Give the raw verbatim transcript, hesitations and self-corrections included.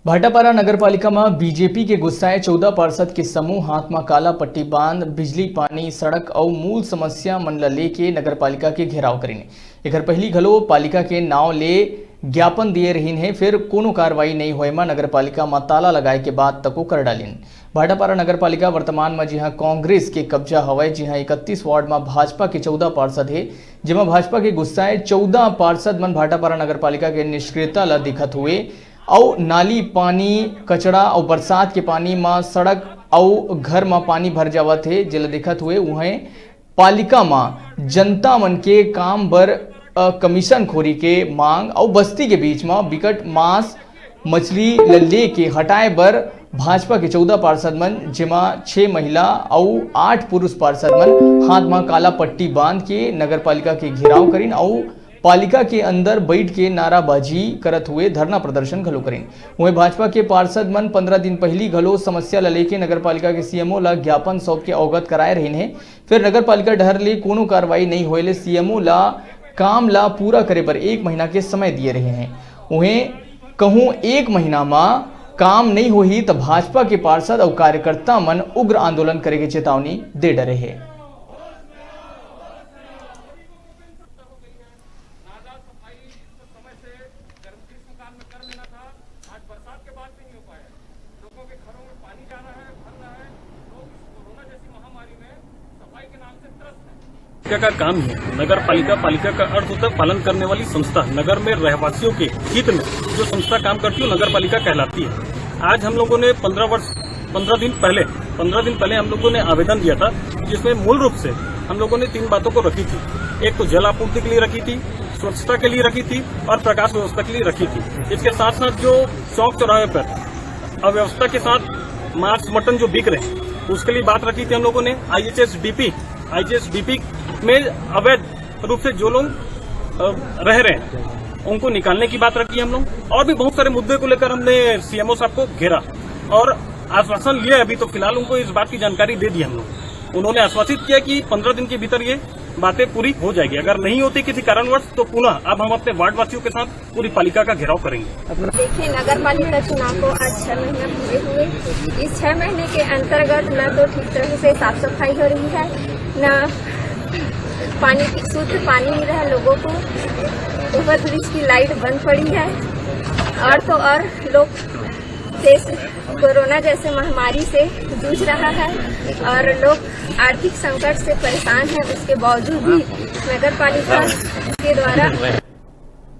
भाटापारा नगर पालिका म बीजेपी के गुस्साए चौदह पार्षद के समूह हाथ म काला पट्टी बांध बिजली, पानी, सड़क अउ मूल समस्या मन ल लेके नगर पालिका के घेराव करिन। एखर पहिली घलो पालिका के नांव ले ज्ञापन दिए रहिन हे, फेर कोनो कार्रवाई नइ होए म नगर पालिका म ताला लगाए के बात तको कर डालिन। भाटापारा नगर पालिका वर्तमान म जिहां कांग्रेस के कब्जा हवय, जिहां इकतीस वार्ड म भाजपा के चौदह पार्षद हे, जेमा भाजपा के गुस्साए चौदह पार्षद मन भाटापारा नगर पालिका के निष्क्रियता ल दिखत हुए अउ नाली पानी, कचरा अउ बरसात के पानी म सड़क अउ घर म पानी भर जावत हे, जेला देखत हुए उहें पालिका म जनता मन के काम बर, अ, कमीशन खोरी के मांग अउ बस्ती के बीच म बिकट मांस मछली ल लेके हटाए बर भाजपा के चौदह पार्षद मन, जेमा छह महिला अउ आठ पुरुष पार्षद मन हाथ म काला पट्टी बांध के नगर पालिका के घेराव करिन अउ पालिका के अंदर बैठ के नाराबाजी करत हुए धरना प्रदर्शन घलो करिन। उहें भाजपा के पार्षद मन पंद्रह दिन पहिली घलो समस्या ल लेके नगर पालिका के सीएमओ ल ज्ञापन सौंप के अवगत कराए रहिन हे। फेर नगर पालिका डहर ले कोनो कार्रवाई नइ होए ले सीएमओ ल काम ल पूरा करे बर एक महीना के समय दिए रहिन हे। उहें कहूं एक महीना म काम नइ होही त भाजपा के पार्षद अउ कार्यकर्ता मन उग्र आंदोलन करे के चेतावनी दे डरे हे। पालिका का काम है, नगर पालिका, पालिका का अर्थ होता है पालन करने वाली संस्था। नगर में रहवासियों के हित में जो संस्था काम करती है, नगर पालिका कहलाती है। आज हम लोगों ने पंद्रह वर्ष, पंद्रह दिन पहले, पंद्रह दिन पहले हम लोगों ने आवेदन दिया था, जिसमें मूल रूप से हम लोगों ने तीन बातों को रखी थी। एक तो जल आपूर्ति के लिए रखी थी, स्वच्छता के लिए रखी थी और प्रकाश व्यवस्था के लिए रखी थी। इसके साथ साथ जो चौक चौराहे पर अव्यवस्था के साथ मांस मटन जो बिक रहे हैं, उसके लिए बात रखी थी हम लोगों ने। आईएचएसडीपी, आईएचएसडीपी में अवैध रूप से जो लोग रह रहे हैं, उनको निकालने की बात रखी हम लोग। और भी बहुत सारे मुद्दे को लेकर हमने सीएमओ साहब को घेरा और आश्वासन लिया। अभी तो फिलहाल उनको इस बात की जानकारी दे दी हम लोग। उन्होंने आश्वासित किया कि पंद्रह दिन के भीतर ये बातें पूरी हो जाएगी। अगर नहीं होती किसी कारणवश, तो पुनः अब हम अपने वार्ड वासियों के साथ पूरी पालिका का घेराव करेंगे। देखिए, नगर पालिका चुनाव को आज छह महीना पूरे हुए। इस छह महीने के अंतर्गत न तो ठीक तरह से साफ सफाई हो रही है, न पानी की शुद्ध पानी मिल रहा है लोगों को। ओवरब्रिज की लाइट बंद पड़ी है और तो और लोग देश कोरोना जैसे महामारी से जूझ रहा है और लोग आर्थिक संकट से परेशान है। उसके बावजूद भी नगर पालिका के द्वारा